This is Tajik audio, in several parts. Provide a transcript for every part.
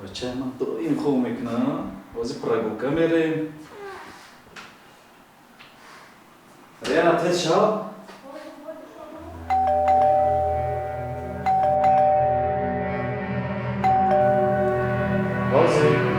Бачаи ман доим хоб мекунад. Ҳозир прогулка мерем. Рена, тез шав. Ҳозир.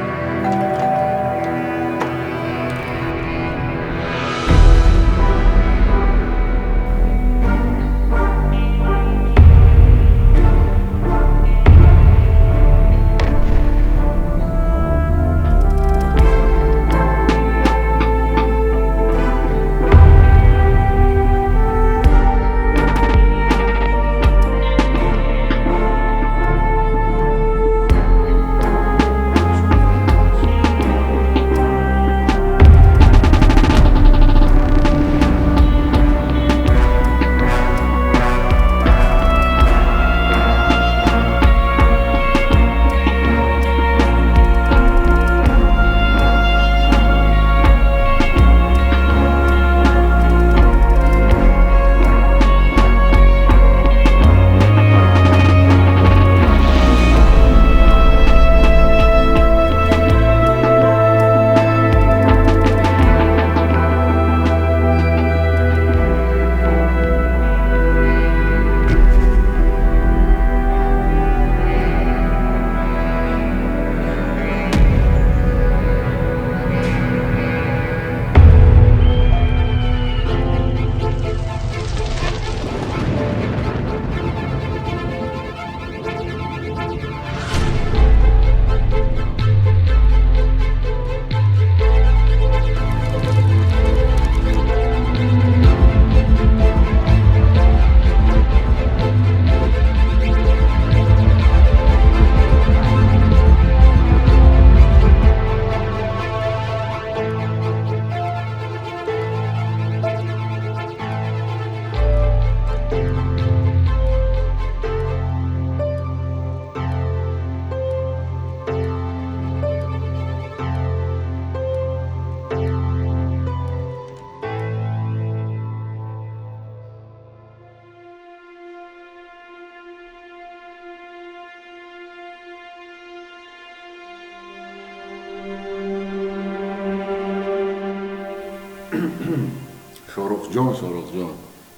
Шоҳрухҷон, Шоҳрухҷон,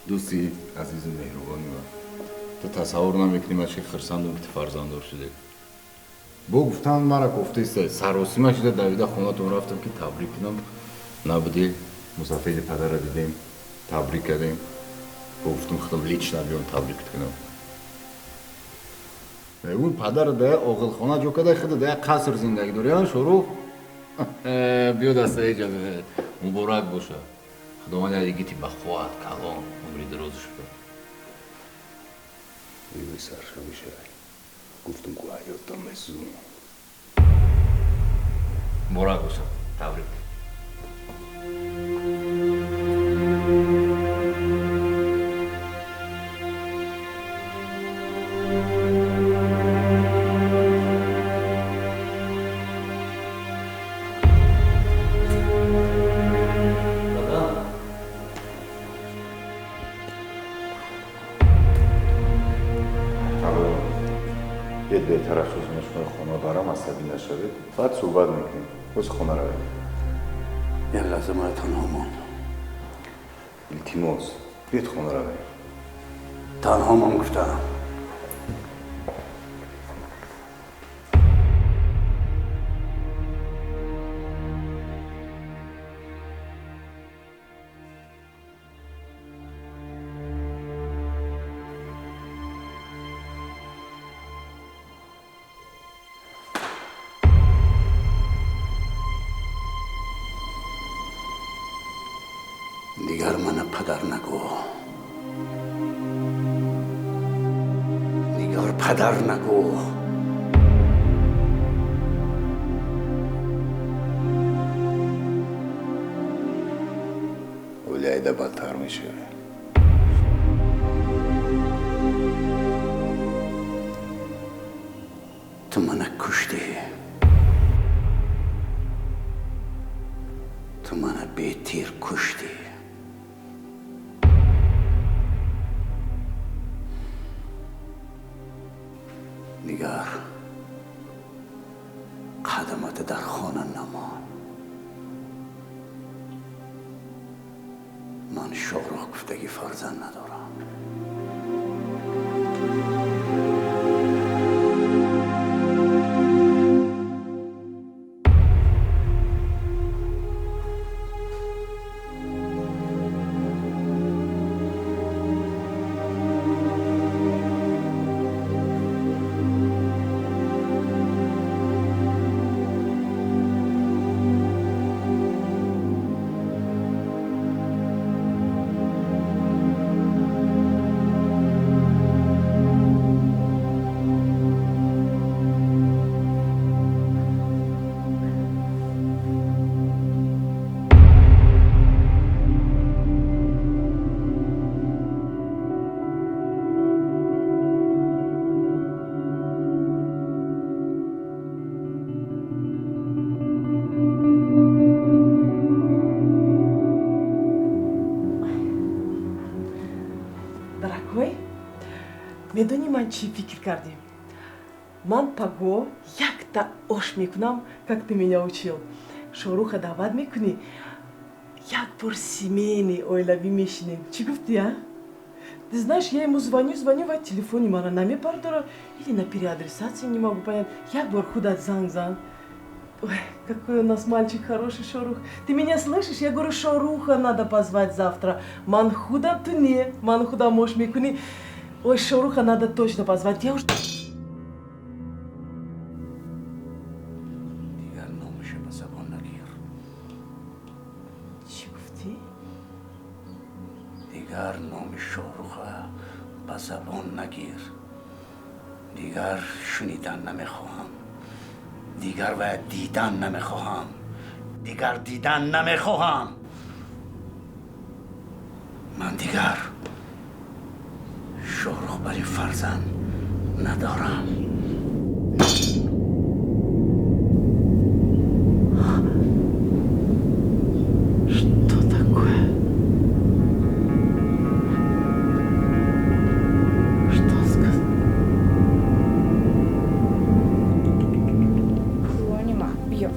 дӯсти азизу меҳрубони ман, ту тасаввур намекунӣ ман чӣ хурсандам, ки ту фарзанддор шудӣ. Бо гуфтан мара кофтаиста, саросима шуда давида хонатон рафтам, ки табрик кунам. Набудӣ, мусафеди падара дидем, табрик кардем. Бо гуфтам худам лично биём табрик кунам. Ӯ падара да як оғилхона ҷо карда, худа да як қаср зиндагӣ дорӣ, а Шоҳрух? Биё даста эҷа, муборак боша. Худованд як йигити бахувват, калон, умри дарозаш бидад. Вой, сарша мешавӣ. Гуфтам ку ҳаётам месӯзонам. Муборак боша, табрик. Баъд суҳбат мекунем. Боз хона равем. Як лаҳза мара танҳо мон. Илтимос, биёед хона равем. Танҳо мон гуфтам. Дигар мана падар нагӯ. Дигар падар нагӯ. Оли айда бадтар мешавӣ. Ту мана куштӣ. Ту мана бетир куштӣ. Дигар Дар хона намон. Ман Шоҳрух гуфтагӣ фарзанд надорам. Медонӣ, ман чӣ фикр кардем? Ман паго якта ош мекунам, как ты меня учил. Шоруха даъват мекунӣ, як бор семейный, оилавӣ мешинем. Чӣ гуфтӣ, а? Ты знаешь, я ему звоню, звоню, ва телефони мара намебардора или на переадресации, не могу понять. Як бор худат занг зан. Ой, какой у нас мальчик хороший, Шорух. Ты меня слышишь? Я говорю, Шоруха надо позвать завтра. Ман худам ту не, ман худам ош мекунӣ. Ой, Шоруха надо точно позвать. Я уж. Дигар номаша ба забон нагир. Чӣ гуфтӣ? Дигар номи Шоҳруха ба забон нагир. Дигар шунидан намехоҳам. Дигар ва дидан намехоҳам. Дигар дидан намехоҳам. Ман дигар Шоҳрух бари фарзанд надорам. Что такое? Что он сказал? Нима, биё.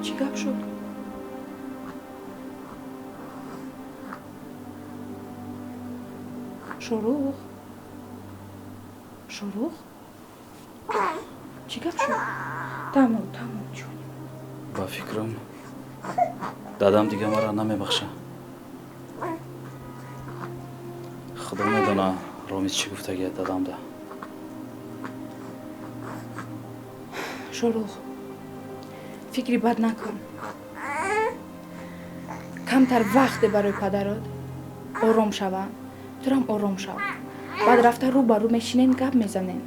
Чӣ гап шуд? Шорух, Шорух, чӣ гап шуд? Тамом, тамом, ҷоним. Ба фикрам, дадам дига маро намебахша. Худо медона, Ромиз чӣ гуфтагия дадамда. Шорух, фикри бад накун. Камтар вақте барои падарот ором шаванд, турам ором шав. Баъд рафта рӯ ба рӯ мешинен, гап мезанем.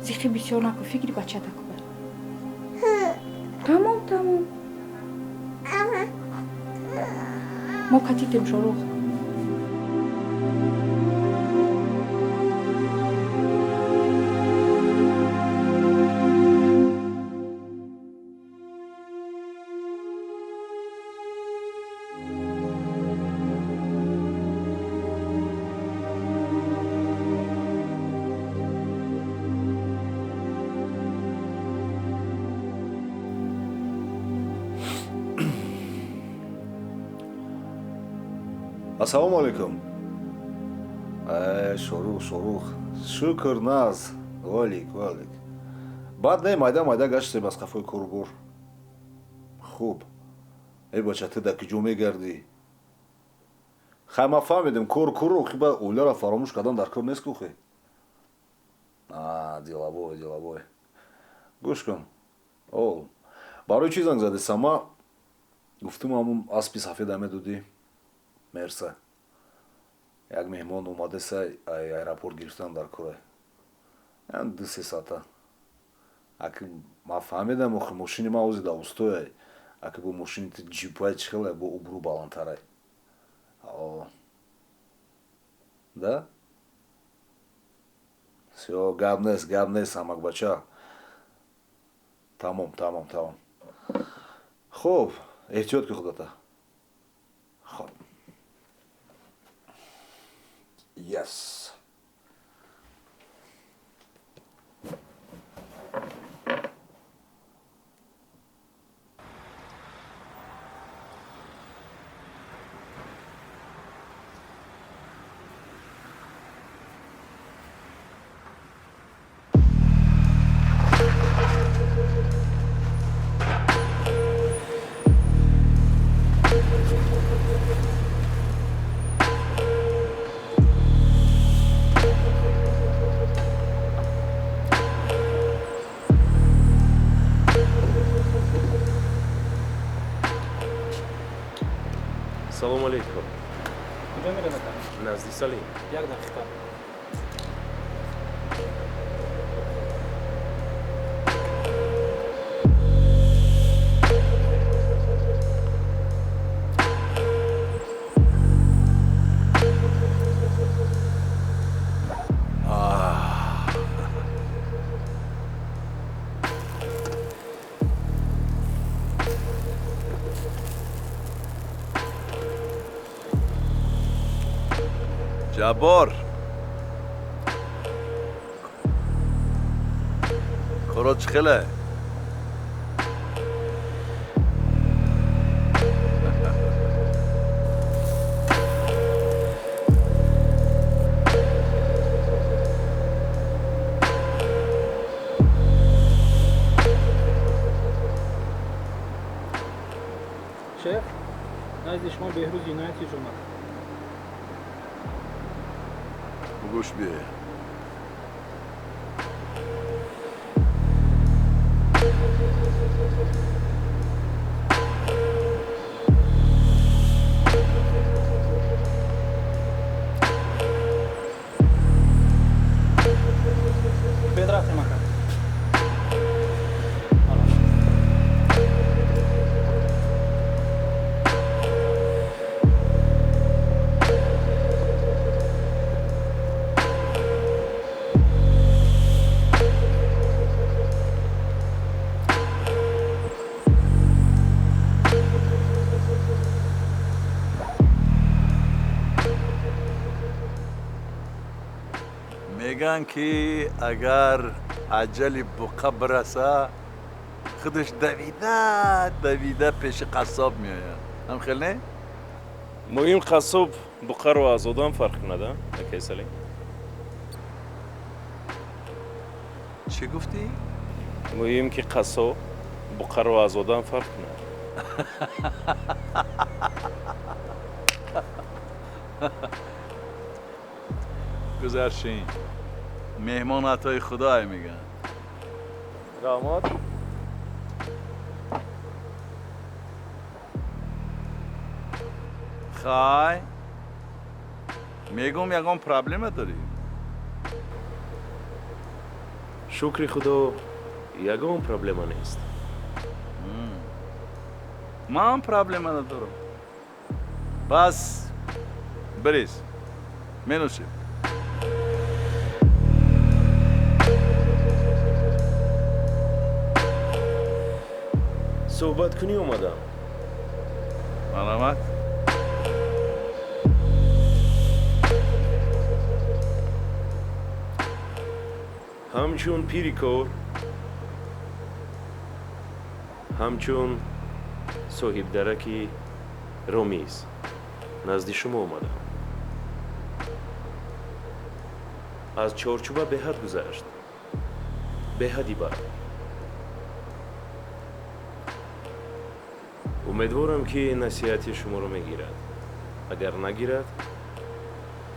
Зихӣ бисёр накун, фикри бачата кун. Тамом, тамом, мо катитем, Шорух. Ассалому алайкум. Шорух, Шорух, шукр, наз, валик, валик. Баъд не, майда майда гаштем аз қафои корубор. Хуб. Эй бача, ту дар куҷо мегардӣ? Хай, ман фаҳмидем, кор куру, хиба оиларо фаромӯш кардан дар кор нест кухе. А, деловой, деловой. Гӯш кун. О, барои чӣ занг задӣ? Сама гуфтум, ҳамун аспи сафеда медодӣ. Мерса. Як меҳмон омадеса, ай аэропорт гирифтан дар кора. Ян 2-3 соата. Аки ман фаҳмидам, охи мошини ман ози дар устояй. Аки бо мошини ту ҷипай чӣ хеле бо обрӯ баландтарай. О. Да? Всё, гап нест, амакбача. Тамом, тамом, тамом. Хуб, эҳтиёт ки худата. Хуб. Yes. Салом алейкум. Куҷо мерем ака? Назди Салим. Як дақиқа. Ҷаббор, коро чӣ хеле? Шеф, назди шумо Беҳрӯз Иноятович омад. Гӯш биёя. Бед рафтем ака. Меган ки агар аҷали буқа бираса, худаш давида давида пеши қассоб меояд. Ҳам хел не? Муҳим қассоб буқаро аз одам фарқ кунад, а, акай Салим? Чӣ гуфтӣ? Муҳим ки қассоб буқаро аз одам фарқ кунад. Гузаршин. Меҳмон атои худое мегӯянд. Раҳмат. Хай, мегӯм ягон проблема дорӣ? Шукри худо, ягон проблема нест. Ман проблема надорам. Пас бирез, менӯшем. Суҳбат кунӣ омадам. Марҳамат. Ҳамчун пири кор, ҳамчун соҳибдараки Ромиз назди шумо омадам. Аз чорчӯба беҳад гузашт, беҳади бад. Умедворам, ки насиҳати шуморо мегирад. Агар нагирад,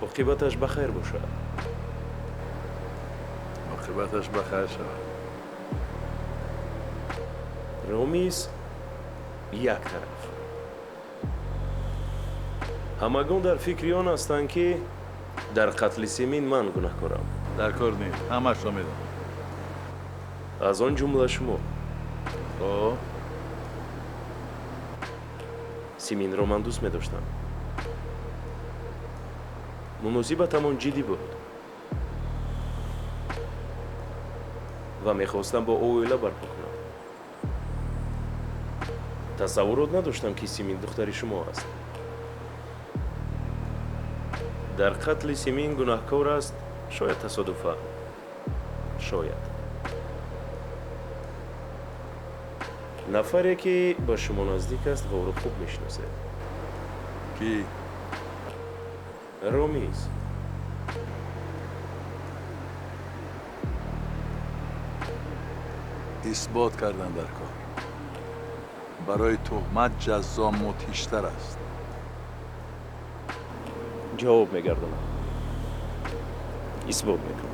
оқибаташ ба хайр бошад. Оқибаташ ба хайр шавад. Ромиз як тараф. Ҳамагон дар фикри он ҳастанд, ки дар қатли Симин ман гунаҳкорам. Дар кор нест, ҳамашро медонам. Аз он ҷумла шумо. Хоб. Симинро ман дӯст медоштам. Муносибатамон ҷиддӣ буд ва мехостам бо оила барпо кунам. Тасаввурот надоштам, ки Симин духтари шумо аст. Дар қатли Симин гунаҳкор аст, шояд тасодуфан, шояд. Нафаре, ки ба шумо наздик аст ва ӯро хуб мешиносед. Ки? Ромиз. Исбот кардан дар кор. Барои туҳмат ҷазо мудҳиштар аст. Ҷавоб мегардонам. Исбот мекунам.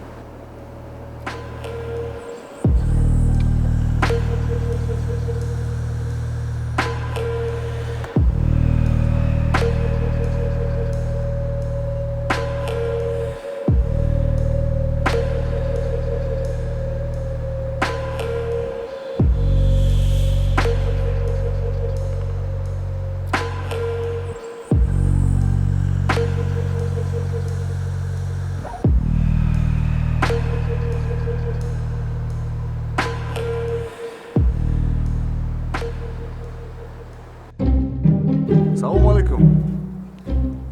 Салому алейкум.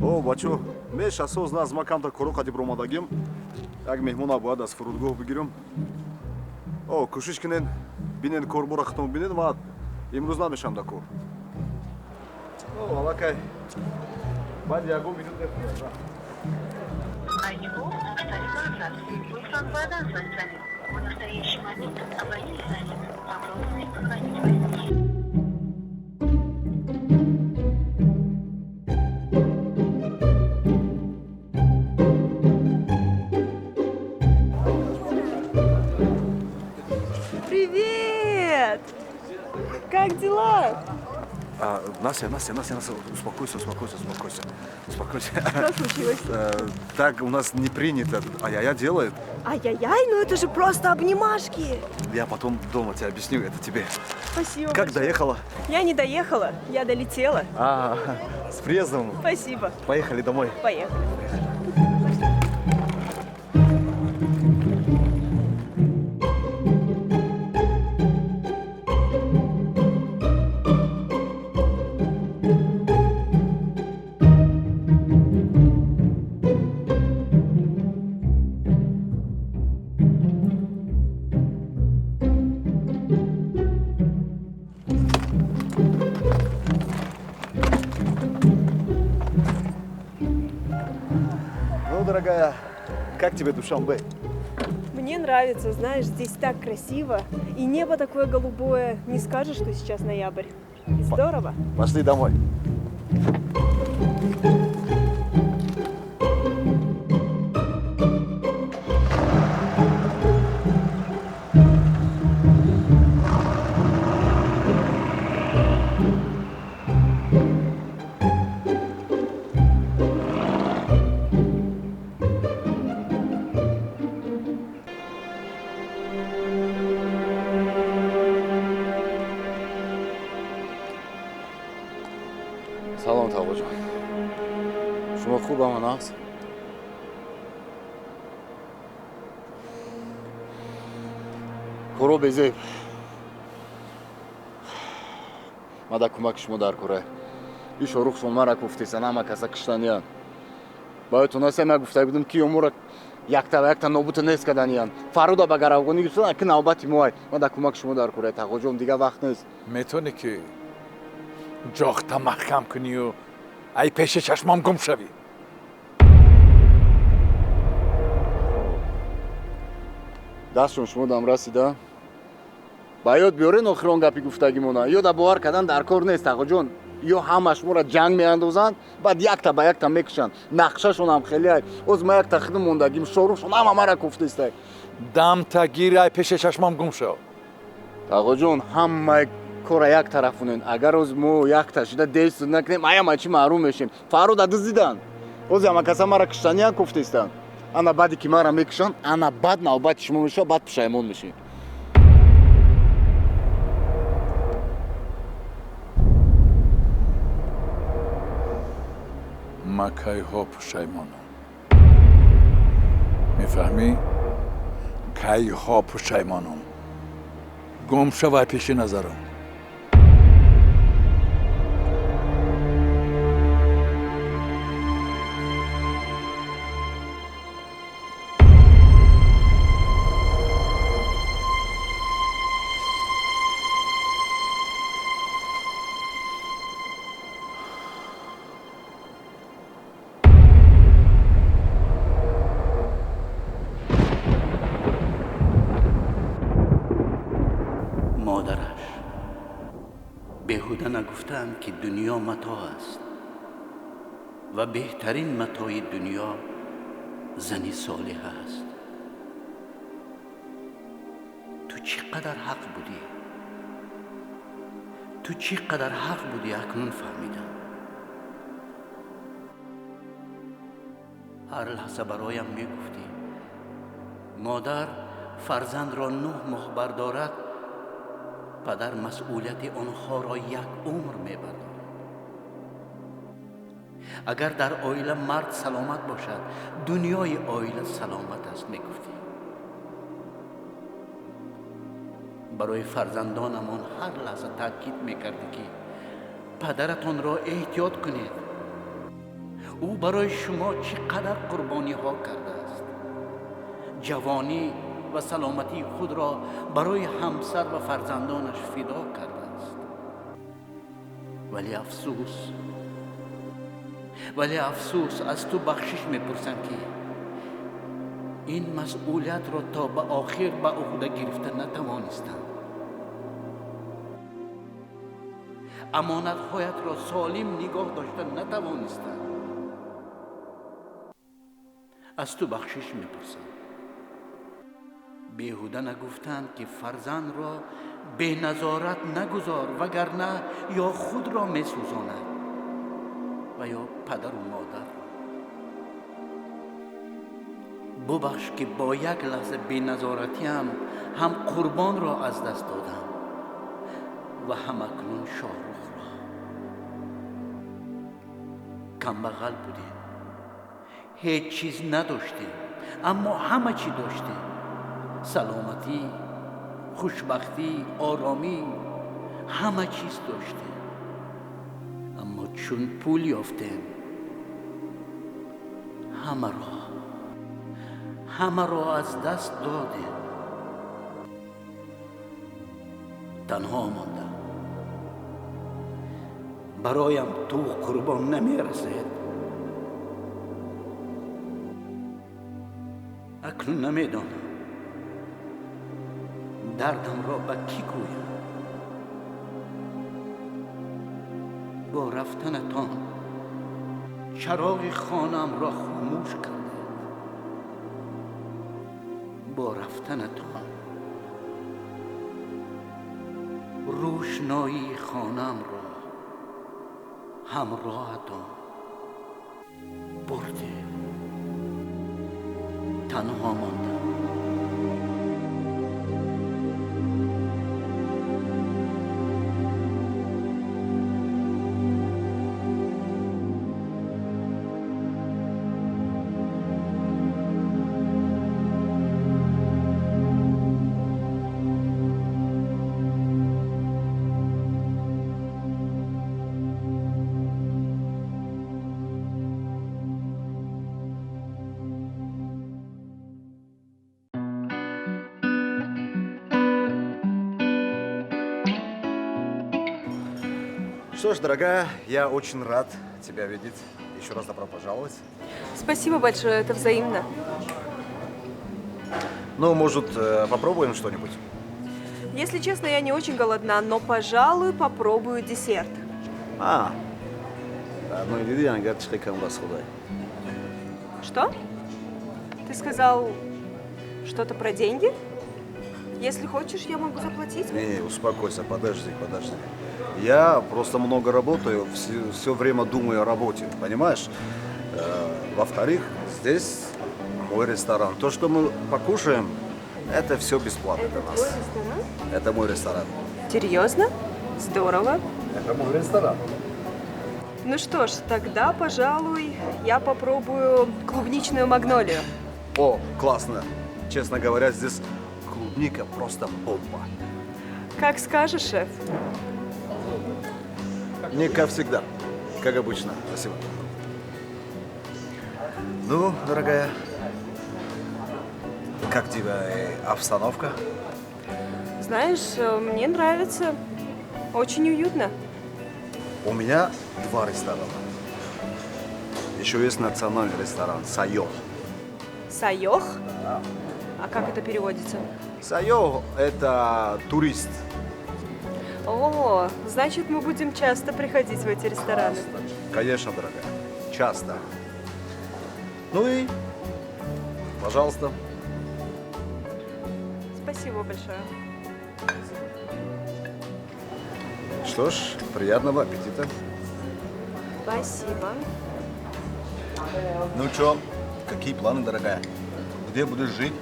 О, бачо, меш асоз наз ма камтар коро қадиб ромадагим. Як меҳмона бояд аз фурудгоҳ бигирам. О, кӯшиш кунен, бинен корбора хитон бинен, ма имрӯз намешам да кор. О, аллакай. Баъд ягон минут мехӯрам. Привет! Как дела? А, Настя, Настя, Настя, Настя, успокойся, успокойся, успокойся. Успокойся. Что случилось? Так у нас не принято. Ай-яй-яй делает. Ай-яй-яй, ну это же просто обнимашки. Я потом дома тебе объясню, это тебе. Спасибо. Как большое. Доехала? Я не доехала, я долетела. А, с приездом. Спасибо. Поехали домой. Поехали. Ну, дорогая, как тебе Душанбе? Мне нравится, знаешь, здесь так красиво. И небо такое голубое. Не скажешь, что сейчас ноябрь. Здорово. Пошли домой. Салом, Тағоҷон. Шумо хуб ама нағз? Коро безеб. Ма да кӯмаки шумо дар кора. И Шоҳрухшон мара гуфтесан, ҳама каса киштаниян. Баётон аст, ма гуфта будам, ки ёмора якта ба якта нобута нест каданиян. Фаруда ба гаравгонӣ гирифтан, ки навбати моай. Ма да кӯмаки шумо дар кора. Тағоҷон, дигар вақт нест. Метавонӣ ки ҷохта маҳкам кунию ай пеши чашмам гум шавӣ. Дастшон шумо дам расида? Ба ёд биёрен охирон гапи гуфтагимона. Ё да бовар кардан дар кор нест, Тағоҷон. Ё ҳама шуморо ҷанг меандозанд, баъд якта ба якта мекушанд. Нақшашонам хеле ай. Оз ма якта хидм мондагим, Шоҳрухшон ҳама мара куфтестай. Дамта гир, ай пеши чашмам гум шав. Тағоҷон, ҳамаи кора як тараф кунен. Агар оз мо якта шида дест накунем, аяма чӣ маҳрум мешем. Фаруда дуздидан. Оз ҳама каса мара киштаниян куфтестанд. Ана баъде ки мара мекушанд, ана баъд навбати шумо мешавад, баъд пушаймон мешед. Ма кайҳо пушаймонам. Мефаҳмӣ, кайҳо пушаймонам. Гум шава пеши назарам. Модараш беҳуда нагуфтаанд, ки дунё матоъ аст ва беҳтарин матои дунё зани солиҳа аст. Ту чӣ қадар ҳақ будӣ, ту чӣ қадар ҳақ будӣ, акнун фаҳмидам. Ҳар лаҳза бароям мегуфтӣ: модар фарзандро 9 моҳ бардорад, падар масъулияти онҳоро як умр мебардорад. Агар дар оила мард саломат бошад, дунёи оила саломат аст, мегуфтӣ. Барои фарзандонамон ҳар лаҳза таъкид мекардӣ, ки падаратонро эҳтиёт кунед, ӯ барои шумо чӣ қадар қурбониҳо кардааст, ҷавонӣ ва саломатии худро барои ҳамсар ва фарзандонаш фидо кардааст. Вале афсӯс, вале афсӯс, аз ту бахшиш мепурсам, ки ин масъулиятро то ба охир ба уҳда гирифта натавонистам, амонатҳоятро солим нигоҳ дошта натавонистам. Аз ту бахшиш мепурсам. Беҳуда нагуфтанд, ки фарзандро беназорат нагузор, вагарна ё худро месӯзонад ва ё падару модарро. Бубахш, ки бо як лаҳза беназоратиам ҳам Қурбонро аз даст додам ва ҳам акнун Шоҳрухро. Камбағал будем, ҳеҷ чиз надоштем, аммо ҳама чӣ доштем: саломатӣ, хушбахтӣ, оромӣ, ҳама чиз доштем. Аммо чун пул ёфтем, ҳамаро аз даст додем. Танҳо мондам. Бароям ту, Қурбон, намерасед. Акнун намедонам, дардамро ба кӣ гӯям. Бо рафтанатон чароғи хонаамро хомӯш кардед. Бо рафтанатон рӯшноии хонаамро ҳамроҳатон бурдед. Танҳо мондам. Что ж, дорогая, я очень рад тебя видеть. Еще раз добро пожаловать. Спасибо большое, это взаимно. Ну, может, попробуем что-нибудь? Если честно, я не очень голодна, но, пожалуй, попробую десерт. А, да, ну иди, ангар кам расходай. Что? Ты сказал что-то про деньги? Если хочешь, я могу заплатить. Не, успокойся, подожди, подожди. Я просто много работаю, все время думаю о работе, понимаешь? Во-вторых, здесь мой ресторан. То, что мы покушаем, это все бесплатно Это для нас. твой ресторан? Это мой ресторан. Серьезно? Здорово. Это мой ресторан. Ну что ж, тогда, пожалуй, я попробую клубничную магнолию. О, классно. Честно говоря, здесь клубника просто бомба. Как скажешь, шеф. Не как всегда. Как обычно. Спасибо. Ну, дорогая, как тебе обстановка? Знаешь, мне нравится. Очень уютно. У меня 2 ресторана. Еще есть национальный ресторан «Сайох». «Сайох»? Да. А как это переводится? «Сайох» – это турист. О, значит, мы будем часто приходить в эти рестораны. Часто. Конечно, дорогая. Часто. Ну и, пожалуйста. Спасибо большое. Что ж, приятного аппетита. Спасибо. Ну чё, какие планы, дорогая? Где будешь жить?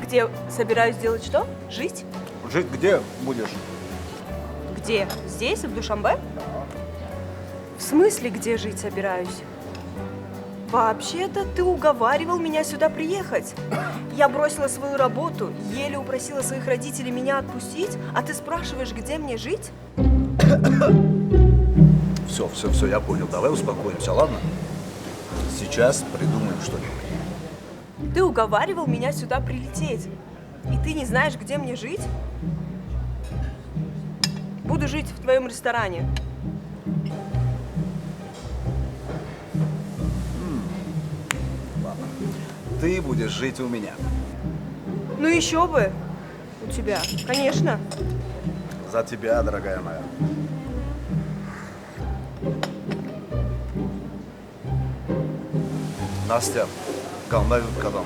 Где собираюсь делать что? Жить? Жить где будешь? Где? Здесь, в Душанбе? В смысле, где жить собираюсь? Вообще-то ты уговаривал меня сюда приехать. Я бросила свою работу, еле упросила своих родителей меня отпустить, а ты спрашиваешь, где мне жить? Все, все, все, я понял. Давай успокоимся, ладно? Сейчас придумаем что-нибудь. Ты уговаривал меня сюда прилететь. И ты не знаешь, где мне жить? Буду жить в твоем ресторане. Ладно. Ты будешь жить у меня. Ну еще бы. У тебя, конечно. За тебя, дорогая моя. Настя, кадам.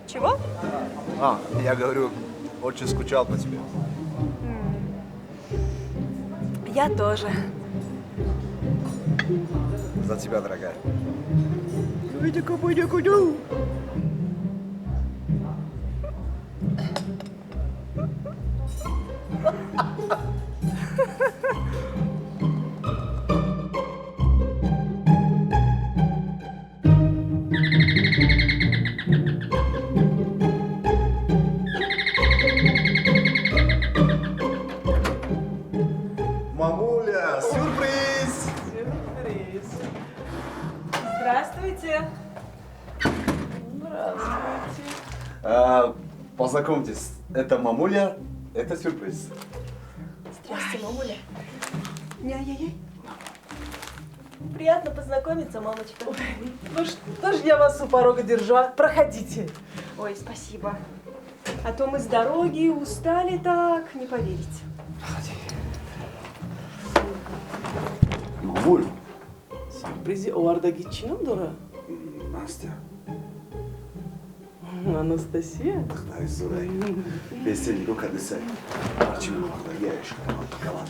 Чего? А, я говорю, очень скучал по тебе. Я тоже. За тебя, дорогая. Мамуля, сюрприз! Сюрприз. Здравствуйте. Здравствуйте. Познакомьтесь, это мамуля, это сюрприз. Здравствуйте, мамуля. Няй-яй-яй. Приятно познакомиться, мамочка. Ой, ну что ж я вас у порога держу, а? Проходите. Ой, спасибо. А то мы с дороги устали так, не поверите. Проходи. Мамуль. Сюрпризи овардаги чӣ ном дора? Настя. Анастасия? Духтари зурай. Бесе нигоҳ кардисай. Ҳарчи овардаги ишқаман калан.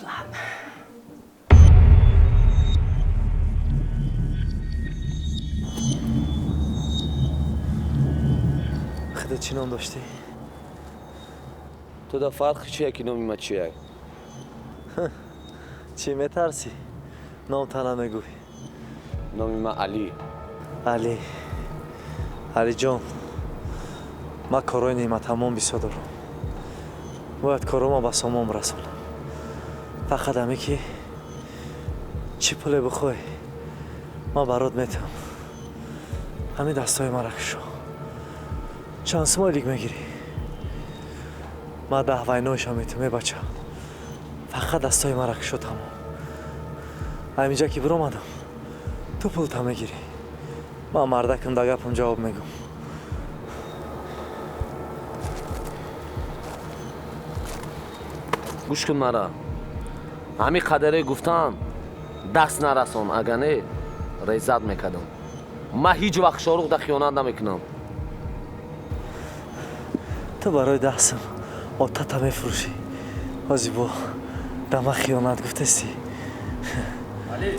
Ладно. Худо чӣ ном доштӣ? Ту да фарқи чия ки номи ма чия? Чӣ метарсӣ? Ном та намегӯй. Номи ма Алӣ. Алӣ. Алиҷон, ман корҳои ниматамом бисёр дорам. Бояд корҳома ба сомон расонам. Фақат ҳаме ки чӣ пуле бихоҳӣ, ман барот метавам. Ҳамин дастҳои мара кушо. Чанд сум ойлик мегирӣ? Ман 10 вайноиша метавам, э бача. Фақат дастҳои мара кушо, тамом. Ҳаминҷа ки биромадам, ту пулта мегирӣ. Ман мардакам, да гапам ҷавоб мегӯм. Гӯш кун мара. Ҳамин қадаре гуфтам, даст нарасон, агар не, резат мекардам. Ман ҳеҷ вақт Шорух да хиёнат намекунам. Ту барои 10 сум отата мефурӯшӣ. Ҳози бо дама хиёнат гуфтасӣ. Али.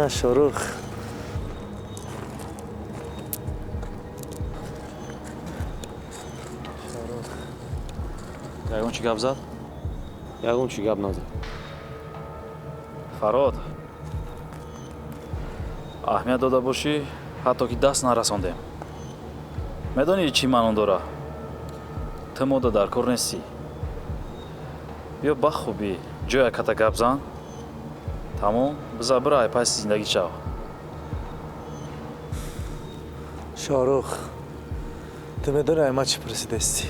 Шорух. Шорух. Ягон чӣ гап зад? Ягон чӣ гап назад. Фарод, аҳамият дода бошӣ, ҳатто ки даст нарасондем. Медонӣ чӣ маъно дора? Ту мода дар кор нестӣ. Биё ба хубӣ ҷоя ката гап зан. Тамом, биза бира ай паси зиндагӣ шав. Шоҳрух, ту медонӣ ай ма чӣ пурсидастӣ?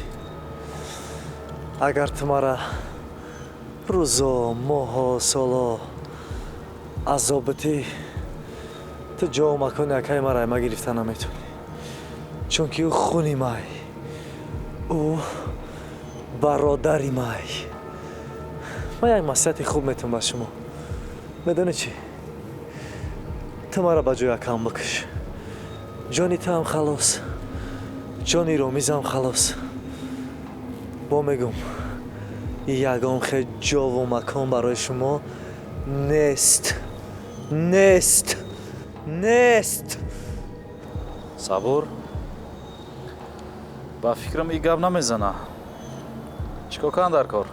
Агар ту мара рӯзо, моҳо, солҳо азоб битӣ, ту ҷову макони акаи мара ай ма гирифта наметавонӣ. Чунки ӯ хуни май, ӯ бародари май. Ман як маслиҳати хуб метавонам ба шумо. Медонӣ чӣ? Ту маро ба ҷои акам бикаш. Ҷони туам халос, ҷони Ромизам халос. Бо мегӯм, ягон хел ҷову макон барои шумо нест, нест, нест. Сабур, ба фикрам и гап намезана. Чӣ кор кунам дар кор?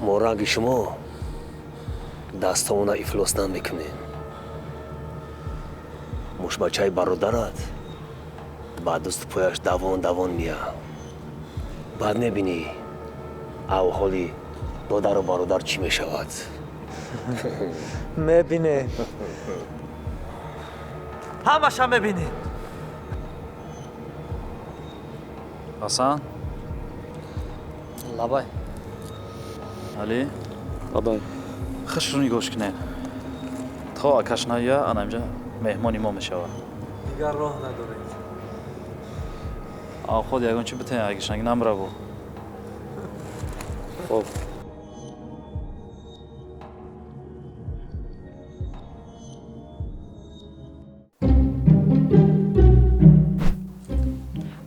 Мо ранги шумо дастомона ифлос намекунем. Мушбачаи бародарат ба дусту пояш давон давон мия. Баъд мебинӣ авҳоли додару бародар чӣ мешавад. Мебинем. Ҳамаша мебинем. Ҳасан? Лабай. Али? Лабай. Хушрӯ нигоҳш кунед. То акаш наоя, ана инҷа меҳмони мо мешавад. Дигар роҳ надоред. Авход ягон чӣ битен, агишанг намраву. Хоб.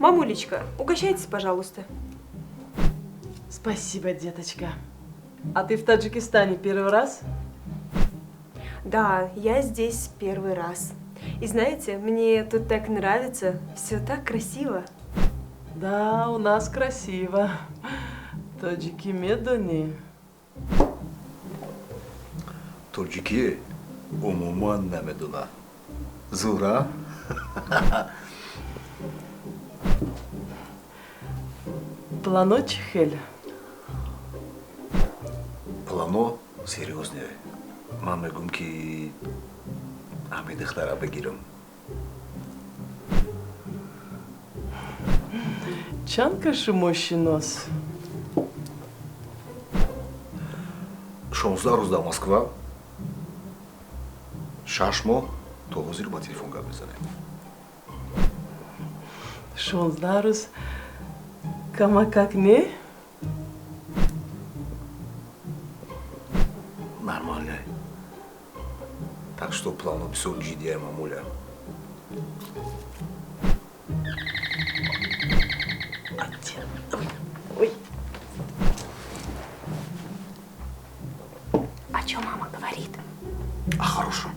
Мамулечка, угощайтесь, пожалуйста. Спасибо, деточка. А ты в Таджикистане первый раз? Да, я здесь первый раз. И знаете, мне тут так нравится, все так красиво. Да, у нас красиво. Таджики медони. Тоҷики умуман намедона. Зура? Плано чӣ хел? Плано серьёзне. Ман мегӯм ки ҳамин духтара бигирам. Чанд ка шумо шинос? 16 рӯз дар Москва, 6 моҳ то ҳозир ба телефон гап мезанем. 16 рӯз камакак не? Нормально. Так что плано бисёр ҷиддия, мамуля. Ой. О чем мама говорит? О хорошем.